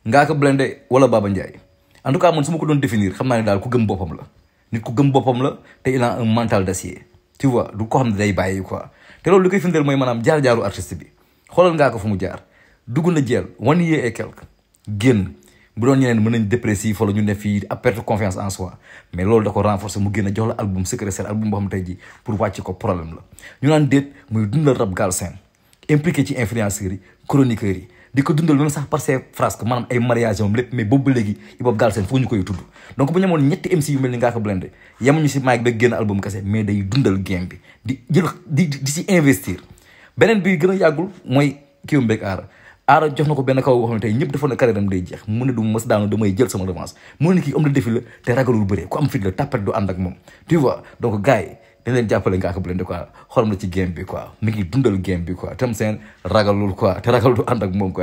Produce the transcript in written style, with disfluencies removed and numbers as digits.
Ngaaka Blindé wala Baba Ndiaye en tout cas man su ma ko doon définir xam naa ne daal ku gëm boppam la nit ku gëm boppam la te il a un mental d'acier tu vois du ko xam ne day bàyyi quoi te loolu li koy firndeel mooy maanaam jaar-jaaru artiste bi xoolal Ngaaka fu mu jaar dugg na jeel 1 year et quelque génn bu doon ñeneen mën nañ dépressif wala ñu ne fii à perte confiance en soi mais loolu da ko renforcer mu génn jox la album secret seen album boo xam tey ji pour wàcc ko problème la ñu naan déet muy dundal rap Galsen impliqué ci influenceurs yi chroniqueurs yi di ko dundal même sax par ses frasques maanaam ay mariage moom lépp mais boobu ba léegi hip hop Galsen foo ñu koy tudd donc bu ñu amoon ñetti MC yu mel ni Ngaaka Blindé yemuñu si mic ba génn album kese mais day dundal game bi di jël di si investir beneen bi gën a yàggul mooy kiiw mbéeg aara jox na ko benn kaw boo xam ne tey ñëpp defoon na carrière am day jeex mu ne du mës daanu damay jël sama revanche mu ne kii homme de défi la te ragalul bëree ku am fit la tapet du ànd ak moom tu vois donc gars yi dañ leen jàppale Ngaaka Blindé quoi xolam la ci game bi quoi mi ngi dundal game bi quoi tam seen ragalul quoi te ragal du ànd ak moom quoi